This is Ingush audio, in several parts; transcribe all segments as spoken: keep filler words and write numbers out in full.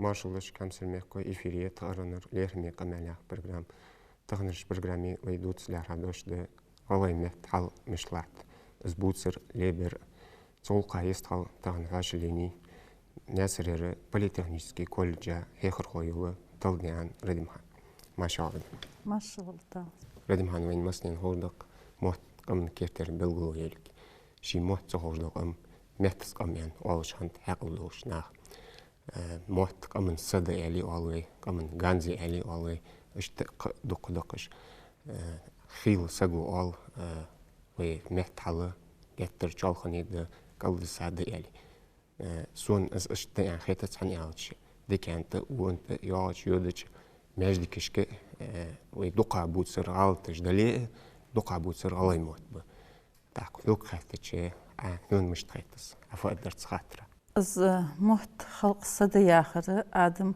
Маршал да шуга, хьамсара мехкахой, эфире я таханара «Лерхӏаме къамаьл» яха программа. Таханарча программе вай дувца лаьрхӏа дош да гӏалгӏай метта хьал мишта латт, из бувцар, лебер. Цу гӏулакха йистхила тахан хьоашалгӏа енай Наьсарера политехнически колледжа хьехархо йола Талдинаькъан Радимхан. Маршал, Радимхан. Маршал да. Радимхан, вайна массанена ховш да-кх мотт къаман керттера белгало я аьнна. Ший мотт ца ховш дола къам меттаца къам аьнна оалаш хиннад хьаькъал долча наха. Э, мотт къаман са да аьле оал вай, къаман ганз я аьле оал вай, иштта кхы дукха да-кх уж. Э, хийла саго оал, э, вай метта хьал геттара чоалхане да, кӏалдиса да аьле. Э, сона из иштта да аьнна хетац, хӏана аьлча, дикан тӏа, вон тӏа йоагӏача, йодача маьждигашка, э, вай дукха бувцар гӏалаташ дале а, дукха бувцар гӏалгӏай мотт ба. Тӏаккха хьога хаьттача, Ӏа, хьона мишта хет из, Ӏа фу аргдар цу хаттара? Из мотт халкъа са да яхар, Адам,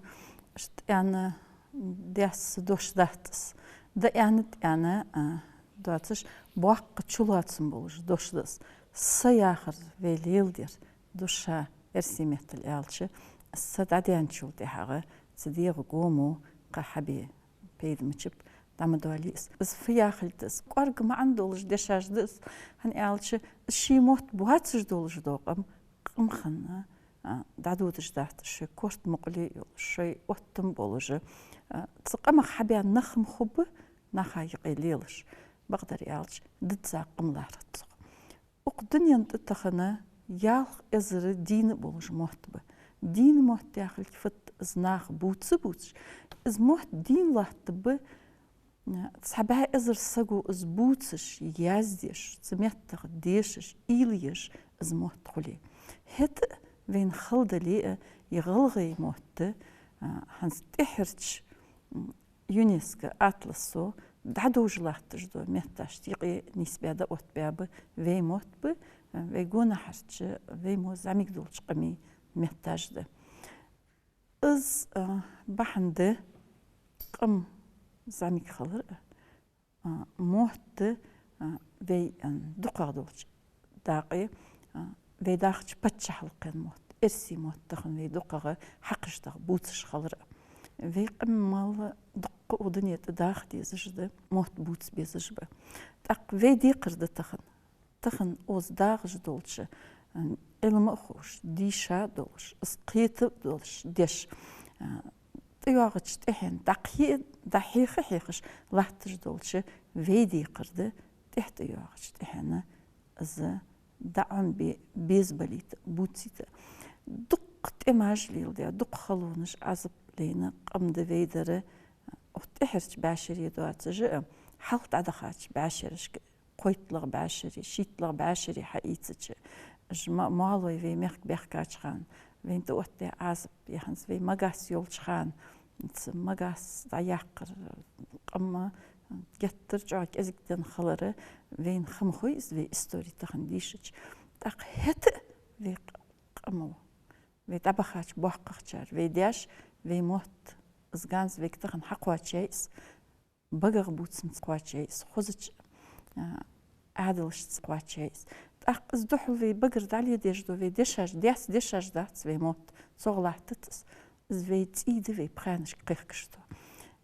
иштта аьнна даьсса дош дац из. Да аьнна, тӏаьна, а, доацаш, боккха чулоацам болаш дош да из. Са яхар вай леладер, душа, эрсий меттала аьлча, са дӏадаьнначул тӏехьагӏа цу дегӏа гомо кхы хьабе пайда мичаб дӏа ма доале из. Из фу яхилга да из? Кӏоарга маӏан долаш дешаш да из, хӏана аьлча, из ший мотт боацаш долаш дола къам, къам хинна, а, дӏадодаш дац, шоай корта мукъале а йолаш, шоай оттам болаш, а, цу къамах хьабаьнна нах-м хургба наха юкъе лелаш. Бакъдар аьлча, дизза къам лоархӏац цох. Укх дунен тӏа тахан ялх эзар дийна болаш мотт ба. Дийна мотт яхилга фуд? Из наха бувца а бувцаш, из мотт дийна латтаргба, цхьа бӏаь эзар саго из бувцаш, яздеш, цу меттах дешаш, уйла еш из мотт хуле. ХӀаьта а вайна хала дале а, из гӏалгӏай мотт, а, хӏанз тӏехьарча, м, ЮНЕСКО атласо дӏадовжа латташ дола метташта юкъе нийсбаь дӏаоттабаь ба вай мотт ба, вай гонахьарча, вай мо зӏамига долча къамий метташ да. Из, а, бахьан да къам зӏамига хилара, а, мотт, а, вай, а, дукхагӏа долча дакъе, а, вай дахача паччахьалкхен мотт, эрсий мотт тахан вай дукхагӏа хьакхаш даха, бувцаш хилара. Вай къамаьл дукха укх дунен тӏа даха дезаш да, мотт бувца безаш ба. Тӏаккха вай декхар да тахан. Тахан укхаза дагӏаш долча, а, Ӏилма а ховш, дийша а долаш, из кхета а долаш деш, а, тӏайоагӏача тӏехьенна дӏакхе-, дӏахьеха-хьехаш латташ долча вай декхар да, тӏехьа тӏайоагӏача тӏехьенна из дӏа Ӏомабе беза балийта, бувцийта. Дукха тӏемаш леладаь, дукха халонаш, Ӏазап лайна къам да вай дар, укх тӏехьарча бӏаьшере доацаш а, хьалха дӏадахача бӏаьшерашка, кхойтталагӏа бӏаьшере, шийтталагӏа бӏаьшере хьаийцача, уж ма-, моллой вай мехка баьхкача хана, вайна тӏаоттадаь Ӏазап, е хӏанз вай Магас йолча хана, цу Магас дӏаяьккхар, къам геттара чӏоагӏа кӏезига денна хилара, вайна хӏама хой из вай истори тахан дийшача. Тӏаккха хӏаьта а вай къ-, къамо, вай дӏабахача боккхагӏчар, вай даьша вай мотт, из ганз вайга тахан хьакхоачаяьй из, багагӏа бувцамца кхоачаяьй из, хозача, а, ӏаьдалашца кхоачаяьй из. Тӏаккха из духьал вай багара дӏаледеш дола вай дешаш, даьсса дешаш дац вай мотт, цох латтац из. Из вай цӏий да, вай пхьанашка кхехкаш дола.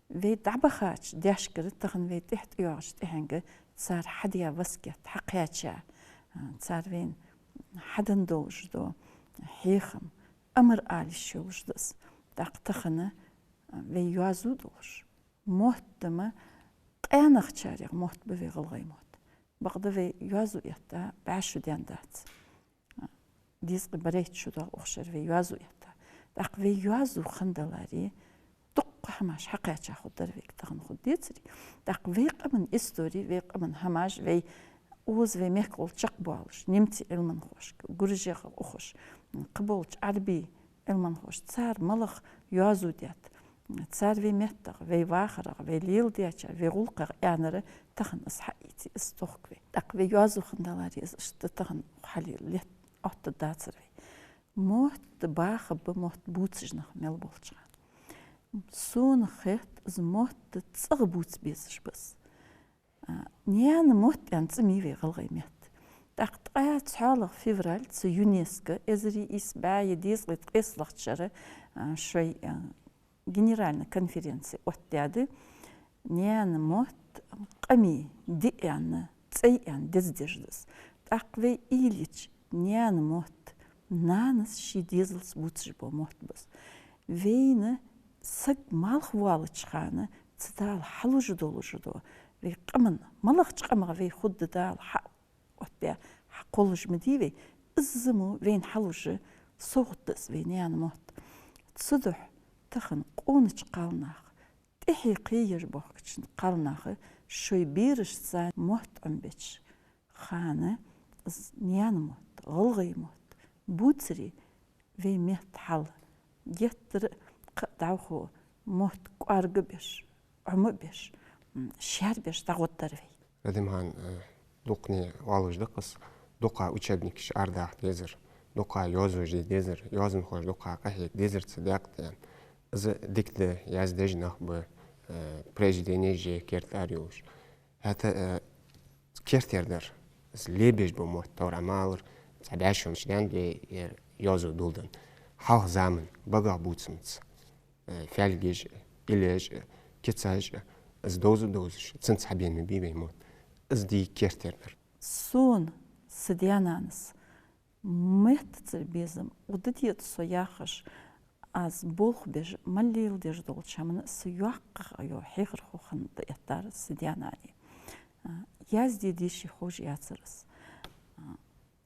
Вай дӏабахача даьшкара тахан вай тӏехьа тӏайоагӏача тӏехьенга цар хьадаь васкет, хьакхаьча, а, цар вайна хьаденна долаш дола хьехам, амар ала йиш йолаш да из. Тӏаккха тахан, а, вай йоазув долаш, мотт-м къаьнагӏчарех мотт ба вай гӏалгӏай мотт. Бакъда вай йоазув этта бӏаь шу даьнна дац. Дезткъеи берхӏийтта шу доагӏа укх шера вай йоазув этта. Тӏаккха вай йоазув хиннадаларе, дукха хӏамаш хьакхаьча хургдар вайга тахан, хургдецаре. Тӏаккха вай къаман истори, вай къаман хӏамаш, вай укхаза вай мехкахой чакхбоалаш, немций Ӏилманхошка, гуржех ухаш, кхы болча Ӏарбий Ӏилманхоша, цар малагӏа йоазув даьд, цар вай меттах, вай вахарах, вай леладаьчар, вай гӏулакхах аьннар тахан из хьаийце, из тохк вай. Тӏаккха вай йоазув хиннадаларе, из иштта тахан хьале лет оттадацар вай. Мотт баха ба, мотт бувцаш нах мел болча хана. Сона хет, из мотт цӏагӏа бувца безаш ба из. А, наьна мотт аьнна цӏи ма йий вай гӏалгӏай метта. Тӏаккха ткъаь цхьоалагӏа февраль цу ЮНЕСКО эзар ийс бӏаь дезткъеи ткъесталагӏча шера а, шоай, а, генеральни конференци оттадаьд, наьна мотт къамий диъ аьнна, цӀай аьнна дездеш да из. ТӀаккха вай уйла йича, наьна мотт нанас ший дезалца бувцаш бола мотт ба из. Вайна саг малхвоалача хана цу Дала хьалуш долаш дола, вай къаман, малагӀча къамах вай хургда Дала хьа оттабе, хьакхоллаш ма дий вай, из мо вайна хьалуш совгӀат да из вай наьна мотт. Цудухьа тахан къонача кхалнаха, тӀехье кхееш бохкача кхалнаха шоай берашца мотт Ӏомабеча хана из наьна мотт, гӀалгӀай мотт бувцаре, вай меттахьал геттара кхы а дӀахо мотт кӀоаргабеш, Ӏомабеш, м, шаьрбеш дӀагӀоргдар вай. Радимхан, э, дукхане оалаш да-кх из, дукха учебникаш арадаха дезар, дукха йоазув де дезар, йоазонхоша дукха къахьега дезар цу даькъе, аьнна. Из дика да, яздеш нах ба, э, произведенеш е керта ара йолаш. ХӀаьта, э, керттера дар, из лебеш бола мотт, товра ма аллара, цхьа бӀаь шу даьнна да ер йоазув дулденна. Хьалха заман, багах бувцамца, э, фаьлгаш, иллеш, кицаш, из довза-довзаш, цунца хьабена ма бий вай мотт. Из дий керттера дар. Сона са даь-нанас меттацара безам, укх дете тӀа со яхаш, аз болх беш, мел леладеш долча хӀаман а са йоккха йола хьехархо хинна дӀаэттар са даь-нанеи. А, язде, деше ховш яцар из. А,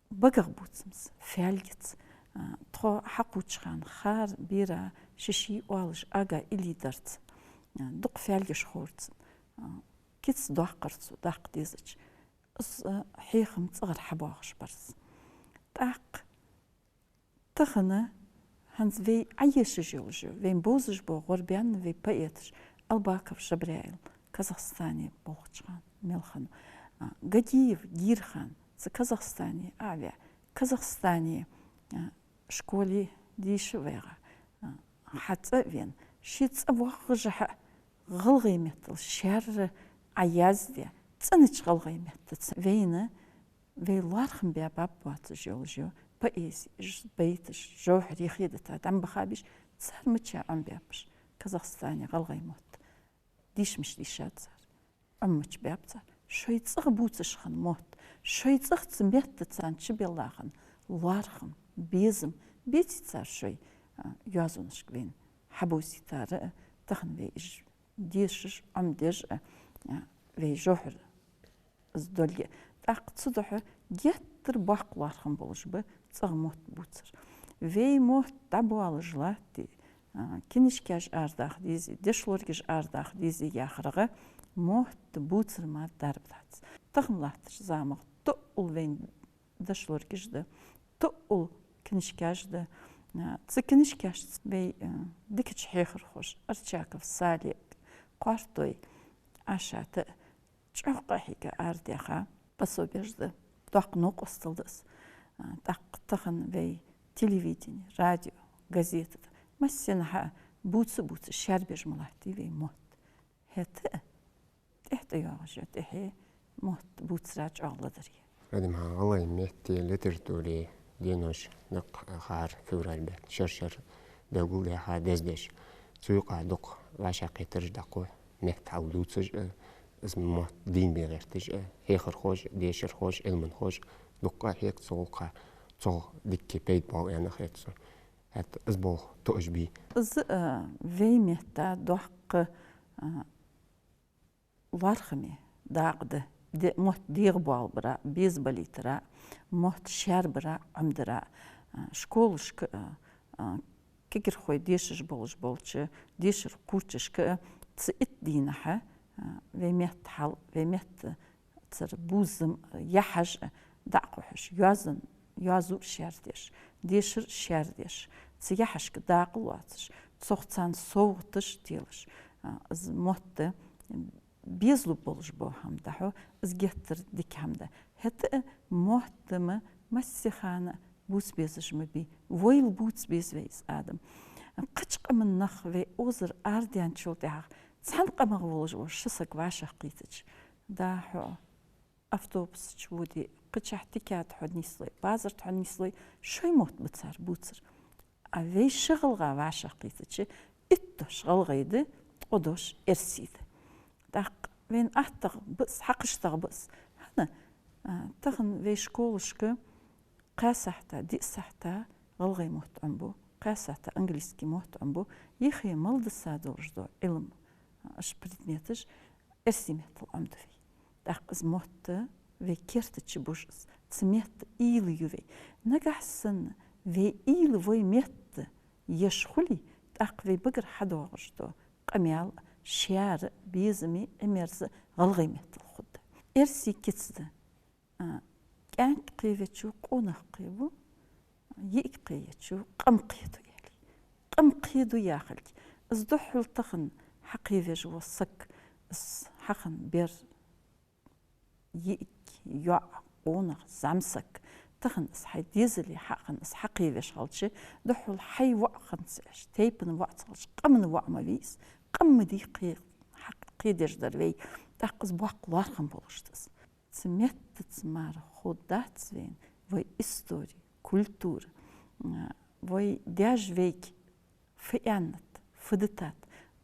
багах бувцамца, фаьлгаца, а, тхо хьакхувча хана хар бера ший-ший оалаш ага илли дарца, а, дукха фаьлгаш ховра цун, а, кица доаккхар цо, даккха дезача. Из, а, хьехам цӀагӀара хьабоагӀаш бар из. ТӀаккха тахан хӀанз вай Ӏоешаш йолаш я, вайна бовзаш бола гӀорбаьнна вай поэташ, Албаков Жабраил Казахстане болхача хана мел хиннав, а, Гадиев Гирхан цу Казахстане Ӏоваь, Казахстане, а, школе дийша ваьгӀа, а, хьацӀа а вена, ший цӀавоагӀаш хьа гӀалгӀай меттала шаьра Ӏояздаь, цӀенача гӀалгӀай меттаца вайна, вай лоархӀам баь баб боацаш йолаш я, поэзеш, байташ, жовхьарий хедита, дӀабахабеш, цар мича Ӏомабаьб уж Казахстане гӀалгӀай мотт? Дийшамаш дийшад цар, Ӏомамаш баьб цар. Шоай цӀагӀа бувцаш хинна мотт, шоай цӀагӀа цу меттаца чубелла хинна лоархӀам, безам беций цар шоай, а, йоазонашка вайна хьабовзийтар а, тахан вай уж дешаш, Ӏомадеш а, а, вай жовхьар из долга. ТӀаккха цудухьа геттара боккха лоархӀам болаш ба цӀагӀа мотт бувцар. Вай мотт дӀабоалаш латте, а, кинишкаш арадаха дезий, дешлоргаш арадаха дезий яхарга, мотт бувцар мара дарба дац. Тахан латтача замах тоъал вайна дешлоргаш да, тоъал кинишкаш да. А, цу кинишкашца вай, а, дикача хьехархоша Арчаков Салик, Кхортой Ӏашата чӀоагӀа къахьийга арадаьха пособеш да, доккха новкъостал да из. А, тӀаккха тахан вай телевидени, радио, газета тӀа массанахьа бувца-бувца шаьрбеш ма латтий вай мотт. ХӀаьта а тӀехьа тӀайоагӀаш я, тӀехье мотт бувцара чӀоагӀа ледар я. Радимхан, гӀалгӀай метте литературе денош никъ хар февраль бетта шер-шер белгалдаьха дездеш. Цу юкъа дукха вӀашагӀкхетараш дӀахьу, меттахьал дувцаш а, из мотт дийна бе гӀерташ а, хьехархоша а, дешархоша а, Ӏилманхоша а дукха хьег цу гӀулакха, цох дикка пайда боагӀа аьнна хет сона. ХӀаьта из болх тоъаш бий? Из, а, вай метта доккха, а, лоархӀаме дакъа да. Де-, мотт дегӀабоалабара, безабалийтара, мотт шаьрбара, Ӏомадара, а, школашка, а, а, кагирхой дешаш болаш болча дешара кхуврчашка, а, цу итт дийнахьа, а, вай меттахьал, вай меттацара бувзам, яхьаш, а, дӀа а кхухьаш, йоазон-, йоазув а шаьрдеш, дешар а шаьрдеш, цу яхьашка дакъа лоацаш, цох царна совгӀаташ телаш, а, из мотт безалургболаш бола хӀама да хьо, из геттара дика хӀама да. ХӀаьта а мотт-м массе хана бувца безаш ма бий. Войла бувца беза вай из, Адам. Кхыча къаман нах вай озар арадаьнначул тӀехьагӀа цхьан къамах волаш вола ши саг вӀашагӀкхийтача, да хьо автобуса чу воде, кхычахьа тикада хьо нийслой, базар тӀа хьо нийслой, шоай мотт ба цар бувцар. А вай ши гӀалгӀа вӀашагӀкхийтача, итт дош гӀалгӀай да, ткъо дош эрсий да. ТӀаккха вайна аттагӀа ба из, хьакхаштагӀа ба из. ХӀана, а, тахан вай школашка кхаь сахьата, диъ сахьата гӀалгӀай мотт Ӏомабу, кхаь сахьата английски мотт Ӏомабу, юхе мел диса долаш дола Ӏилма, а, уж предметаш эрсий меттала Ӏомаду вай. ТӀаккха из мотт вай керта чу беш ба из, цу метта уйла ю вай. Нагахьа санна вай уйла вай метта еш хуле, тӀаккха вай багара хьадоагӀаш дола къамаьл шаьра, безаме, Ӏимерза гӀалгӀай меттала хургда. Эрсий кица да. А, кӀаьнк кхевечо къонах кхеву, йиӀиг кхевечо къам кхеду, аьле. Къам кхеду яхилга. Из духхьал тахан хьакхевеш вола саг, из хьахинна бер, йиӀиг, йоӀ, къонах, зӀамсаг. Тахан из хьай дезале хьахинна из хьакхевеш хилча, духхьал хьай воӀ хинна ца Ӏеш, тайпан воӀ ца хилча, къаман воӀ ма вий из, къам ма дий кхе-, хьакхедеш дар вай, тӀаккха из боккха лоархӀам болаш да из. Цу меттаца мара ховргдац вайна вай истори, культура, а, вай даьша вайга фу аьннад, фу дитад.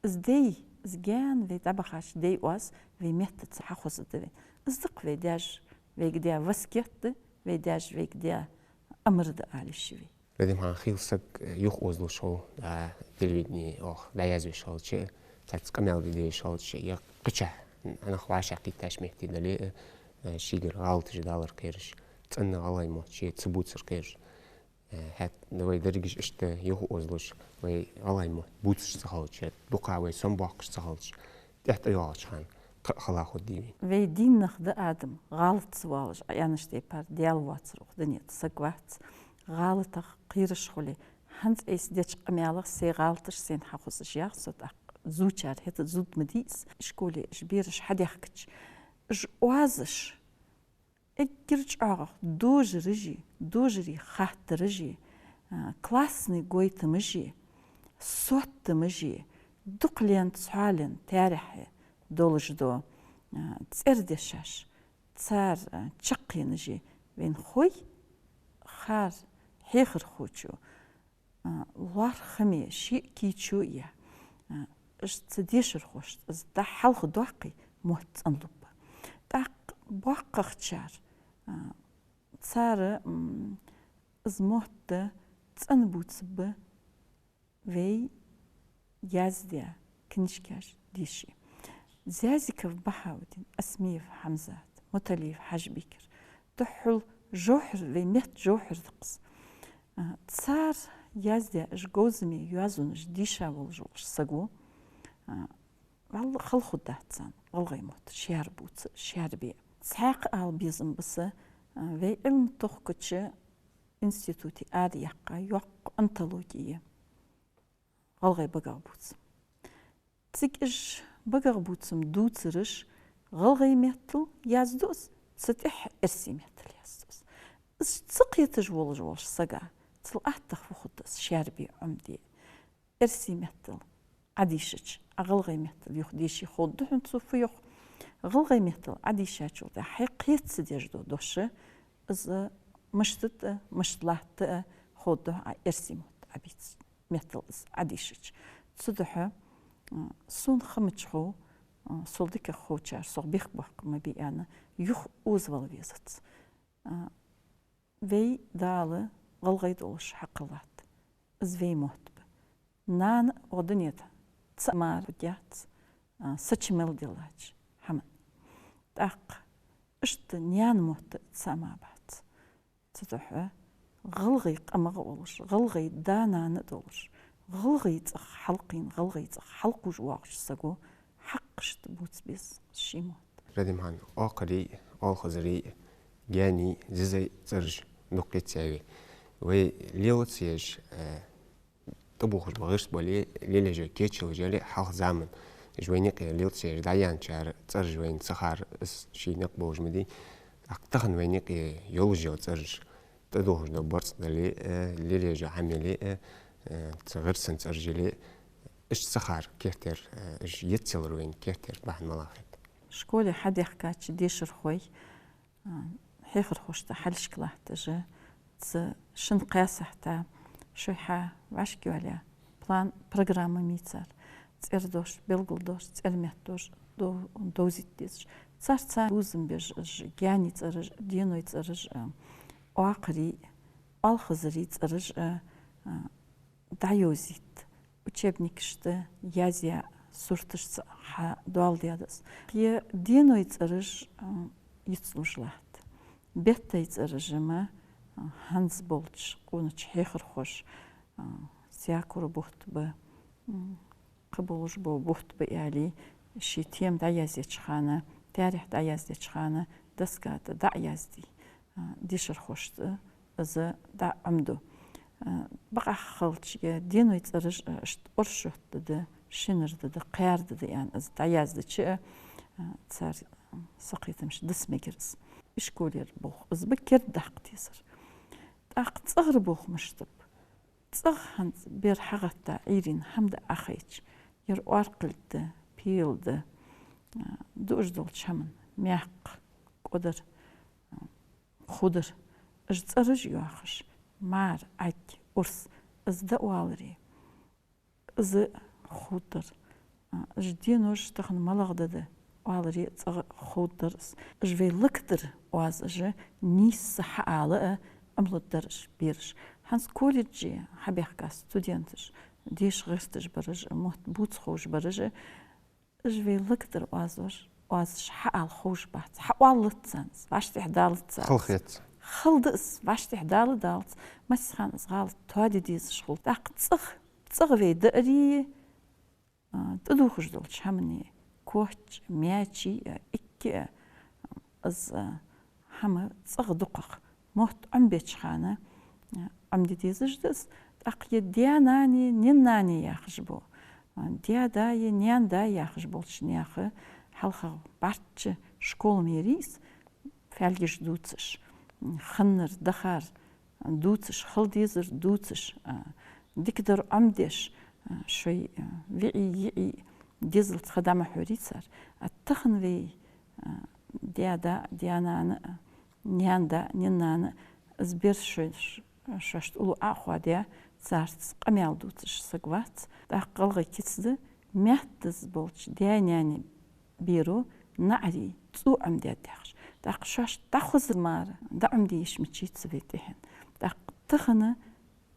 Из дай, из гаьна вай дӀабахача дай оаз вай меттаца хьахозаргда вайна. Из да-кх вай даьша вайга даь васкет да, вай даьша вайга даь амар да ала йиш я вай. Радим-хьа, хийла саг, э, юхаозалуш хул, а, телевидене оаха дӀаязвеш хилча, цхьацца къамаьл де дезаш хилча, е кхычахьа нах вӀашагӀкхийттача метте дале а, э, шийгара гӀалаташ далар кхераш, цӀена гӀалгӀай мотт ше ца бувцар кхераш. Э, хӀаьта вай дерригаш иштта юхаозалуш, вай гӀалгӀай мотт бувцаш ца хилча, дукха вай сомабоаккхаш ца хилча, тӀехьа тӀайоагӀача хана кхы а хала хургдий вайна. Вай дийна нах да, адам гӀалат ца воалаш, Ӏа аьннача тайпара Даьла воацар укх дунен тӀа саг вац. ГӀалатах кхераш хуле, хӀанз айса деча къамаьлах сай гӀалаташ сайна хьахозаш, яхаш со, тӀаккха зувчар хӀета зувргда ма дий из. Школе уж бераш хьадаьхкача, уж оазаш эггара чӀоагӀагӀа дожараши, дожаре хаттараши, а, классни гойтамаши, соттамаши, дукха лен, цхьоаленна таьрахье долаш дола, а, цӀердешаш, цар, а, чаккхенаши вайна хой, хар хьехархочо, а, лоархӀаме ший кийчо я, а, уж цу дешархошта из дӀахьалхадоаккхе, мотт цӀенлургба. ТӀаккха боккхагӀчар, а, цар, м, из мотт цӀена бувцаргба вай яздаь книжкаш, дешаш. Зязиков Бахаудин, Осмиев Хьамзат, Муталиев Хьажбикар. Духхьал жовхӀар, вай метта жовхӀар да-кх из. А, цар яздаь уж говзаме йоазонаш дийша волаш волча саго, а, валлахӀи, хала хургдац царна гӀалгӀай мотт шаьра бувца, шаьра бе. Цхьаькха ала безам ба са, а, вай Ӏилма тохкача институте арадаьккха йоккха антология я гӀалгӀай багах бувца. Цига уж багах бувца дувцараш гӀалгӀай меттала язду из, цу тӀехьа эрсий меттала язду из. Из ца кхеташ волаш волча сага цул аттагӀа фу хургда из шаьра бе, Ӏомаде? Эрсий меттала Ӏодийшача, Ӏа гӀалгӀай меттала юха деше, ховргда хьона цо фу йоах. ГӀалгӀай меттала Ӏодийшачул тӀехьагӀа хьай кхета ца дезаш дола дош, из мишта да, мишта латт а ховргда хьона Ӏа эрсий мотт Ӏобийца, меттала из Ӏодийшача. Цудухьа, м, сона ха мичахьа, м, сол дикагӀа ховчар сох бехк боаккхаргма бий аьнна, юха озавала везац. А, вай Дала гӀалгӀай долаш хьакхеллад. Из вай мотт ба. Нана а укх дунен тӀа цаӀ мара хургьяц, а, са чу мел диллача хӀаман. ТӀаккха иштта наьна мотт а цаӀ мара бац. Цудухьа гӀалгӀай къамах а волаш, гӀалгӀай да-нана а долаш, гӀалгӀай цӀагӀа хьалкхийна, гӀалгӀай цӀагӀа хьалкхувш воагӀача саго хьакхашта бувца беза ший мотт. Радим-хьа, оакхарий, оалхазарий, гаьний, зизай цӀераш дукха ца я вай. Вай лела ца еш, э, тӀабувхаш бола гӀирс бале, лелаеш йола кечалаш яле, хьалха заман уж вайна юкъе лела ца еш дӀаяьнначар цӀераш вайна ца хар, из ший никъ болаш ма дий. ТӀаккха тахан вайна юкъе йолаш йола цӀераш, тӀадувхаш дола барзкъа дале а, лелаеш йола хӀама яле а, э, цу гӀирсан цӀераш яле а, уж ца хар кертера, э, уж еццалар вайна кертера бахьан малагӀа хет? Школе хьадаьхкача дешархой, а, хьехархошта хьалхашка латташ, цу шин-кхаь сахьата Шоай хьа вӀашкайоалаяь план, программа мийцар. ЦӀердош, белгалдош, цӀерметдош дов-, довзийта дезаш. Царца ловзам беш, уж гаьний цӀераш, деной цӀераш, а, оакхарий, оалхазарий цӀераш, а, а, дӀайовзийта, учебникашта язъяь сурташца хьадоаладаьд из. Е деной цӀераш, а, йицлуш латт. Беттай цӀераш ма, а, хӀанз болча къонача хьехархоша, а, Саькура бутт ба, м, кхы болаш бола бутт ба аьле, ший тема дӀаязъеча хана, таьрахь дӀаяздеча хана, доска тӀа дӀа а язде, а, дешархошта из дӀа а Ӏомаду. А, бакъахьа хилча, е деной цӀераш, а, иштта оршот да, шинар да, кхаьра да аьнна, из дӀаяздича, а, цар сакхетамаш даса мегар из. Ишколера болх из ба, керда даккха дезар. ТӀаккха цӀагӀара болх мишта ба? ЦӀагӀа хӀанз бер хьагӀатта Ӏуйрийна хӀама да Ӏохайча, ер оаркхилг да, пела да, а, дуаш долча хӀаман маькх, кӀодар, а, худар. Уж цӀераш йоахаш, мар, Ӏаьдий, урс, из да оаларе. Из худар. А, уж денош тахан малагӀа да оаларе, цӀагӀа худар из. Уж вай лакхдар оаз, уж нийсса хьаала а Ӏомалургдар уж бераш. ХӀанз колледже хьабаьхка студенташ, деша гӀерташ бараш, мотт бувца ховш бараш, уж вай лакхдар оаз, оаз уж хьаала ховш бац, хьаоалалац царна из, вӀаштӀехьадалац царна из. Хала хет. Хала да из, вӀаштӀехьадала далац, массахана из гӀалат тоаде дезаш хул. ТӀаккха цӀагӀа, цӀагӀа вай даарий, а, тӀадувхаш долча хӀаманна, коч, маьчи, а, икки, а, из, а, хӀама цӀагӀа дукхагӀа мотт Ӏомабеча хана, а, Ӏомаде дезаш да из. ТӀаккха е даь-нана, наьна-нана яхаш бола, а, даь-да е наьна-да яхаш болча наьха хьалхагӀа бӀарчча школа ма ярий из, фаьлгаш дувцаш, ханнар, дахар дувцаш, хала дезар дувцаш, а, дикадар Ӏомадеш, а, шоай, а, виӀий, йиӀий дезалца ха дӀа ма хьорий цар. А тахан вай, а, даь-да, даь-нана, а, наьна-да, наьна-нана, из бер шоаш, шоашта уллув Ӏо а хоадаь, царца къамаьл дувцаш саг вац. ТӀаккха гӀалгӀай кица да, маьттаза болча даь-наьна беро наӀарий цӀу Ӏомадаьд яхаш. ТӀаккха шоашта дӀахозар мара дӀаӀомаде йиш мичай цу вай тӀехьенна. ТӀаккха тахан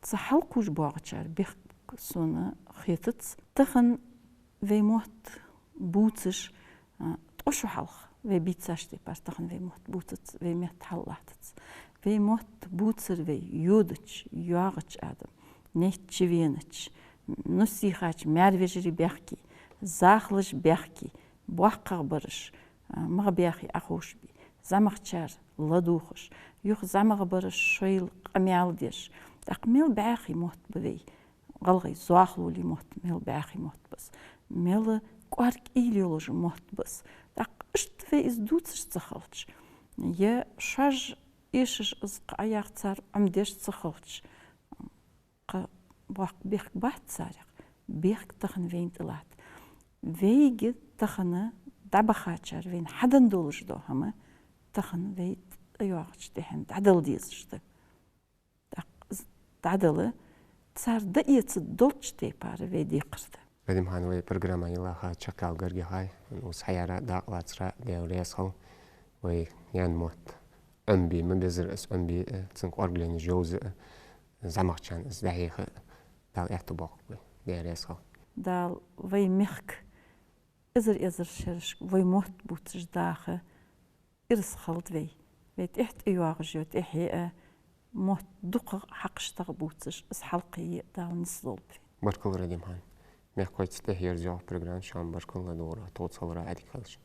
цу хьалкхувш боагӀачар бехк сона хетац. Тахан вай мотт бувцаш, а, ткъо шу хьалха вай бийцача тайпара тахан вай мотт бувцац, вай метта хьал латтац. Вай мотт бувцар вай йодача, йоагӀача адама, найтта чувенача, нус йийхача маьр-вежарий баьхкий, захалаш баьхкий, боккхагӀбараш, а, магӀа баьхий Ӏоховшабий, зӀамагӀчар ладувгӀаш, юха зӀамагӀбараш шоайла къамаьл деш. ТӀаккха мел бӀаьхий мотт ба вай, гӀалгӀай зоахалолий мотт, мел бӀаьхий мотт ба из, мел кӀоарга уйла йолаш мотт ба из. ТӀаккха иштта вай из дувцаш ца хилча, е шоаш эшаш из кхы Ӏояхача цар Ӏомадеш ца хилча, кхы боккха бехк бац царех, бехк тахан вайна тӀа латт. Вайга тахан дӀабахачар вайна хьаденна долаш дола хӀама тахан вай тӀайоагӀача тӀехьенна дӀадала дезаш да. ТӀаккха из дӀадала цар дӀаэца долча тайпара вай декхар да. Радим-хьа, вай программа йилла чакхъяла гаргга яхай, укхаза хьаяра, дакъа лацара Даьла раьза хилва. Вай наьна мотт Ӏомабе ма безар, из Ӏомабе а, цун кӀоаргалонаш йовза а, зӀамагӀчарна из дӀахьеха а Дала аьттув боаккхалба вай. Даьла раьза хилва. Дала вай мехка эзар-эзар шерашка вай мотт бувцаш даха ираз хилда вай. Вай тӀехьа тӀайоагӀаш йола тӀехье а мотт дукхагӀа хьакхашта бувцаш, из хьалкхее а Дала низ лулба вайна. Баркал, Радим-хьа. Мехкахой, цу тӀа ерзайоагӀа программа. Шоана баркал ладувгӀара, тхоца хиларах Ӏадика хийла шун.